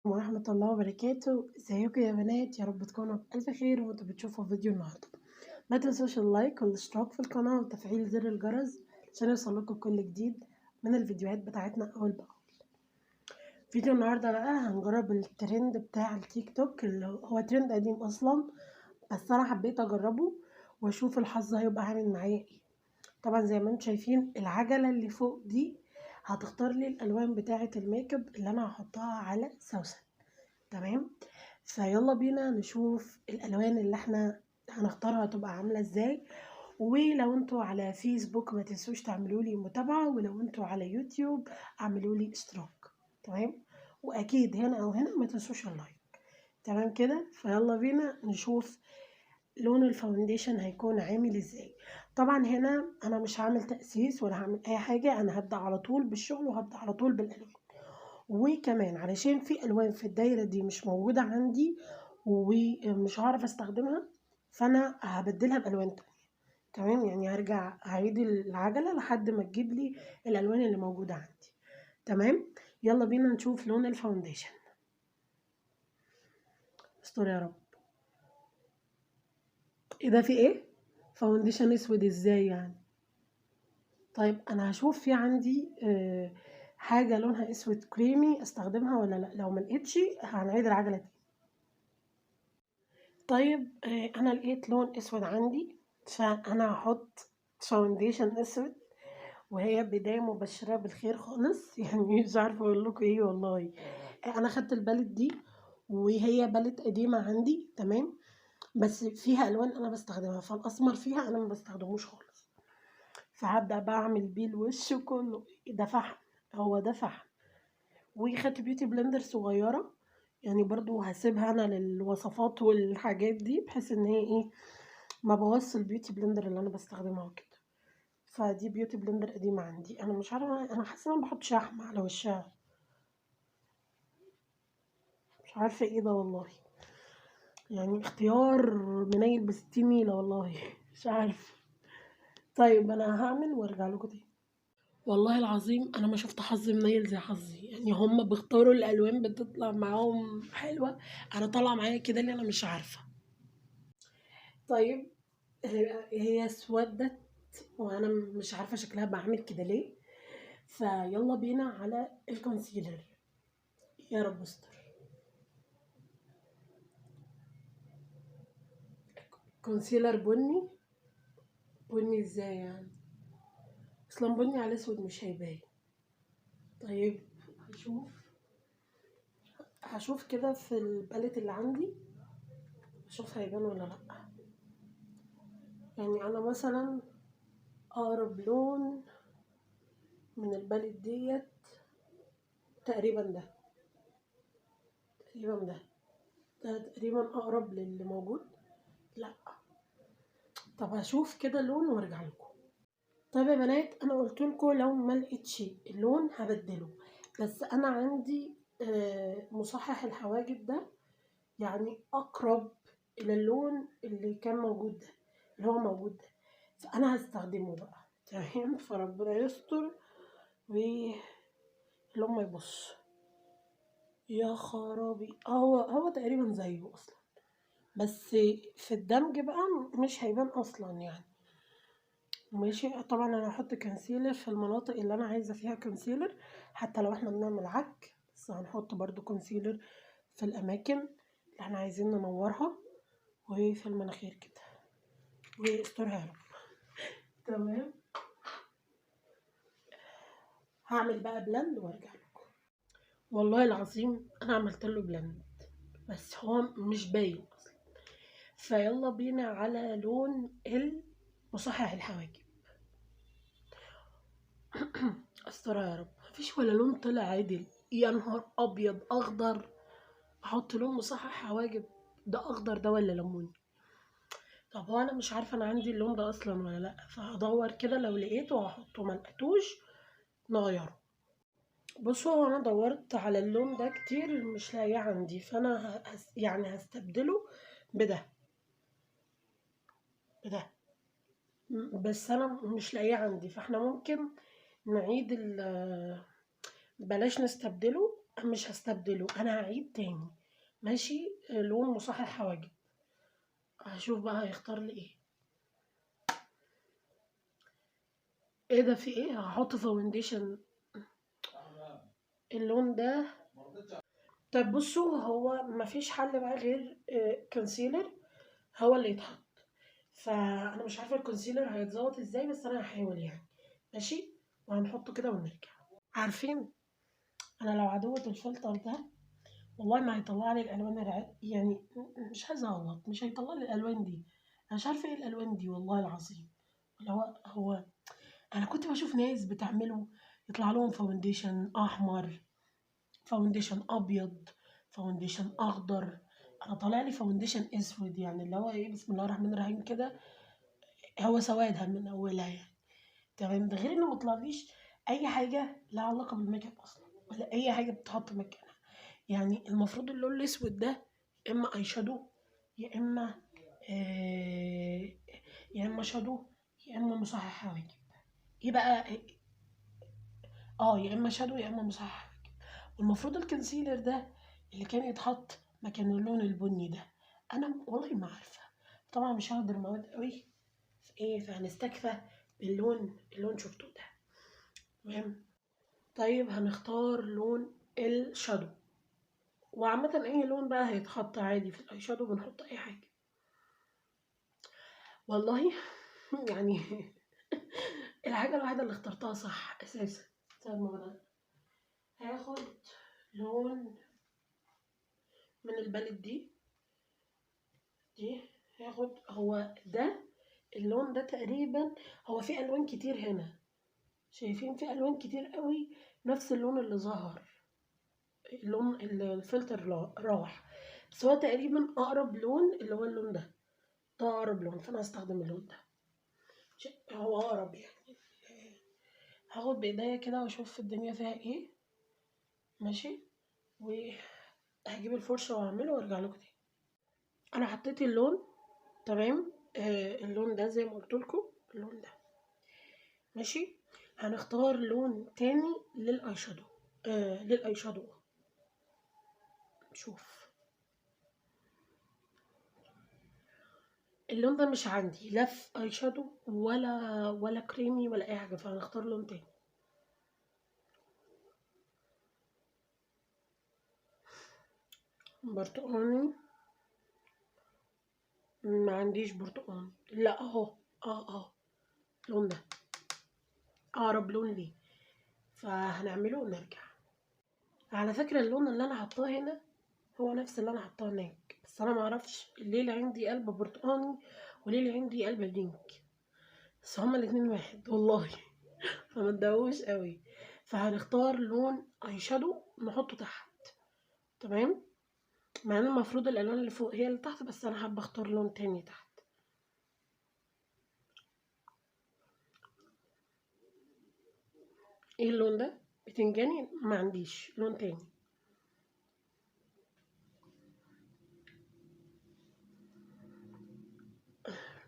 ورحمة الله وبركاته. ازيكم يا بنات؟ يا رب تكونوا بألف خير وانتوا بتشوفوا فيديو النهارده. ما تنسوش ال like والاشتراك في القناة وتفعيل زر الجرس عشان يوصلكم كل جديد من الفيديوهات بتاعتنا أول بأول. فيديو النهارده بقى هنجرب الترند بتاع التيك توك اللي هو ترند قديم أصلا، بس أنا حبيت أجربه وأشوف الحظ هيبقى عامل معايا ايه. طبعا زي ما انتم شايفين العجلة اللي فوق دي هتختار لي الألوان بتاعة الميك اب اللي أنا هحطها على سوسن. تمام، فيلا بينا نشوف الألوان اللي احنا هنختارها تبقى عاملة ازاي. ولو انتوا على فيسبوك ما تنسوش تعملوا لي متابعة، ولو انتوا على يوتيوب اعملوا لي اشتراك. تمام، واكيد هنا او هنا ما تنسوش ال like. تمام كده، فيلا بينا نشوف لون ال foundation هيكون عامل ازاي. طبعا هنا انا مش هعمل تأسيس ولا هعمل اي حاجة، انا هبدأ على طول بالشغل وهبدأ على طول بالالوان. وكمان علشان في الوان في الدايرة دي مش موجودة عندي ومش هعرف استخدمها، فانا هبدلها بالوان تانية. تمام، يعني هرجع اعيد العجلة لحد ما تجيب لي الالوان اللي موجودة عندي. تمام، يلا بينا نشوف لون ال foundation. استر يا رب. ايه ده؟ في ايه؟ foundation اسود ازاي يعني؟ طيب انا هشوف في عندي حاجة لونها اسود كريمي استخدمها ولا لا. لو ما لقيتش هنعيد العجلة تاني. طيب انا لقيت لون اسود عندي، فانا هحط foundation اسود، وهي بداية مبشرة بالخير خالص. يعني مش عارفة اقول لكم ايه والله. انا خدت ال palette دي وهي palette قديمة عندي، تمام، بس فيها الوان انا بستخدمها، فالاسمر فيها انا ما بستخدموش خالص، فهبدأ بقى اعمل بيه الوش كله. ده فحم، هو ده فحم. وخدت beauty blender صغيرة، يعني برضو هسيبها انا للوصفات والحاجات دي، بحيث ان هي ايه ما بوظش ال beauty blender اللي انا بستخدمها وكده. فدي beauty blender قديمة عندي، انا مش عارفة، انا حاسة ان انا بحط شحم على وشها، مش عارفة ايه ده والله، يعني اختيار منيل بستين نيلة والله، مش عارفة. طيب انا هعمل وارجع لكم تاني. والله العظيم انا ما شفت حظ منيل زي حظي، يعني هم بيختاروا الالوان بتطلع معاهم حلوه، انا طالعه معايا كده اللي انا مش عارفه. طيب هي اسودت وانا مش عارفه شكلها بعمل كده ليه، فيلا بينا على ال concealer. يا رب استر. concealer بني، بني ازاي يعني؟ اصلا بني على اسود مش هيبان. طيب هشوف كده في ال palette اللي عندي، اشوف هيبان ولا لا. يعني انا مثلا اقرب لون من ال palette ديت تقريبا ده، تقريبا ده، ده تقريبا اقرب للي موجود. لا طب هشوف كده لون وارجع لكم. طيب يا بنات، انا قلت لكم لو ما لقيتش اللون هبدله، بس انا عندي مصحح الحواجب ده يعني اقرب الى اللون اللي كان موجود ده، اللي هو موجود ده، فانا هستخدمه بقى. تمام، فربنا يستر واللون ما يبص. يا خرابي، هو تقريبا زيه اصلا، بس في الدمج بقى مش هيبان اصلا يعني. ماشي، طبعا انا هحط concealer في المناطق اللي انا عايزه فيها concealer، حتى لو احنا بنعمل عك، بس هنحط برضو concealer في الاماكن اللي احنا عايزين ننورها، وفي المناخير كده، واسترها يا رب. تمام، هعمل بقى blend وارجع لكم. والله العظيم انا عملت له blend بس هو مش باين اصلا. فيلا بينا على لون المصحح الحواجب. استرها يا رب، مفيش ولا لون طلع عدل. يا نهار ابيض، اخضر. احط لون مصحح حواجب ده اخضر ده ولا ليموني؟ طب هو انا مش عارفه انا عندي اللون ده اصلا ولا لا، فهدور كده لو لقيته هحطه، ما لقيتوش نغيره. بصوا هو انا دورت على اللون ده كتير مش لاقيه عندي، فانا هستبدله بده، بده، بس انا مش لاقيه عندي، فاحنا ممكن نعيد بلاش نستبدله. مش هستبدله، انا هعيد تاني. ماشي، لون مصحح حواجب، هشوف بقى هيختار لي ايه. ايه ده، في ايه؟ هحط foundation اللون ده. طيب بصوا، هو مفيش حل بقى غير concealer هو اللي يتحط، فانا مش عارفه ال concealer هيتظبط ازاي، بس انا هحاول يعني. ماشي، وهنحطه كده ونرجع. عارفين انا لو عدوة الفلتر ده والله ما هيطلع لي الالوان يعني مش عايزه اغلط، مش هيطلع لي الالوان دي. انا مش عارفه ايه الالوان دي والله العظيم. اللي هو انا كنت بشوف ناس بتعمله يطلع لهم foundation احمر، foundation ابيض، foundation اخضر. انا طالع لي foundation اسود، يعني اللي هو ايه، بسم الله الرحمن الرحيم كده، هو سوادها من اولها يعني. تمام، ده غير انه ما طلعليش اي حاجة لها علاقة بالميك اب اصلا، ولا اي حاجة بتتحط مكانها. يعني المفروض اللون الاسود ده يا اما eye shadow، يا اما يا اما shadow، يا اما مصحح حواجب. ايه بقى؟ يا اما shadow يا اما مصحح حواجب. والمفروض ال concealer ده اللي كان يتحط مكان اللون البني ده، انا والله ما عارفه. طبعا مش هقدر مواد قوي في ايه، فهنستكفى باللون اللون شفتوه ده. تمام، طيب هنختار لون ال shadow، وعامة اي لون بقى هيتحط عادي في ال eye shadow، بنحط اي حاجة والله. يعني الحاجة الوحيدة اللي اخترتها صح اساسا. طيب ما بدأ هاخد لون من ال palette دي، هاخد هو ده اللون ده تقريبا. هو في الوان كتير هنا، شايفين في الوان كتير قوي نفس اللون اللي ظهر، اللون اللي الفلتر راح، بس هو تقريبا اقرب لون اللي هو اللون ده، ده اقرب لون، فانا هستخدم اللون ده، هو اقرب يعني. هاخد بايديا كده واشوف الدنيا فيها ايه. ماشي، وهجيب الفرشة واعمله وارجع لكم تاني. انا حطيت اللون، تمام، اللون ده زي ما قلت لكم اللون ده. ماشي، هنختار لون تاني لل eye shadow، لل eye shadow. شوف اللون ده مش عندي لا في eye shadow ولا كريمي ولا اي حاجة، فهنختار لون تاني. برتقاني، ما عنديش برتقاني، لا اهو، اللون ده اقرب لون ليه، فهنعمله ونرجع. على فكرة اللون اللي انا حطاه هنا هو نفس اللي انا حطاه هناك، بس انا معرفش ليه اللي عندي قلب برتقاني وليه اللي عندي قلب بينك، بس هما الاتنين واحد والله. فما تدوش قوي. فهنختار لون eye shadow نحطه تحت. تمام، مع ان المفروض الالوان اللي فوق هي اللي تحت، بس انا حابة اختار لون تاني تحت. ايه اللون ده؟ بتنجاني، ما عنديش لون تاني.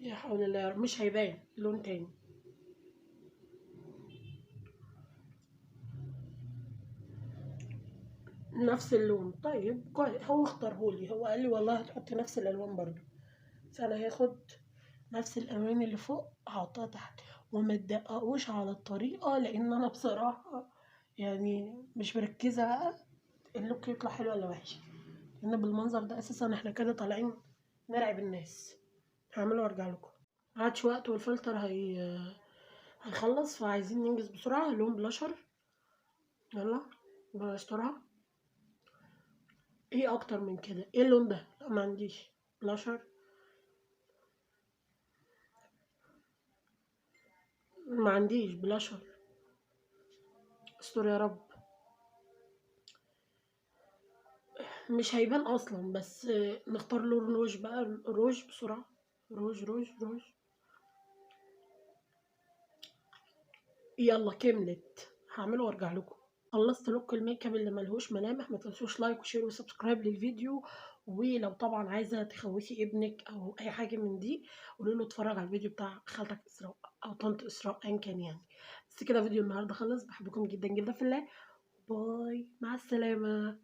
يا حول الله، مش هيبان لون تاني. نفس اللون. طيب كويس، هو اختارهولي، هو قال لي والله هتحطي نفس الالوان برضو، فانا هاخد نفس الالوان اللي فوق هحطها تحت. وما تدققوش على الطريقة لان انا بصراحة يعني مش مركزه بقى ال look يطلع حلو ولا وحش، لان بالمنظر ده اساسا احنا كده طالعين نرعب الناس. هعمله وارجع لكم، معادش وقت والفلتر هيخلص، فعايزين ننجز بسرعة. لون بلاشر، يلا بلاشرها. ايه اكتر من كده؟ ايه اللون ده؟ لا ما عنديش بلاشر، ما عنديش بلاشر، استر يا رب. مش هيبان اصلا، بس نختار لون روج بقى، روج بسرعة، روج روج روج. يلا كملت، هعمله وارجع لكم. خلصت look ال make up اللي ملهوش ملامح. ما تنسوش like و share و subscribe للفيديو، ولو طبعا عايزه تخوفي ابنك او اي حاجة من دي قولي له اتفرج على الفيديو بتاع خالتك اسراء او طنط اسراء ايا كان يعني. بس كده فيديو النهارده خلص. بحبكم جدا جدا في الله. bye، مع السلامة.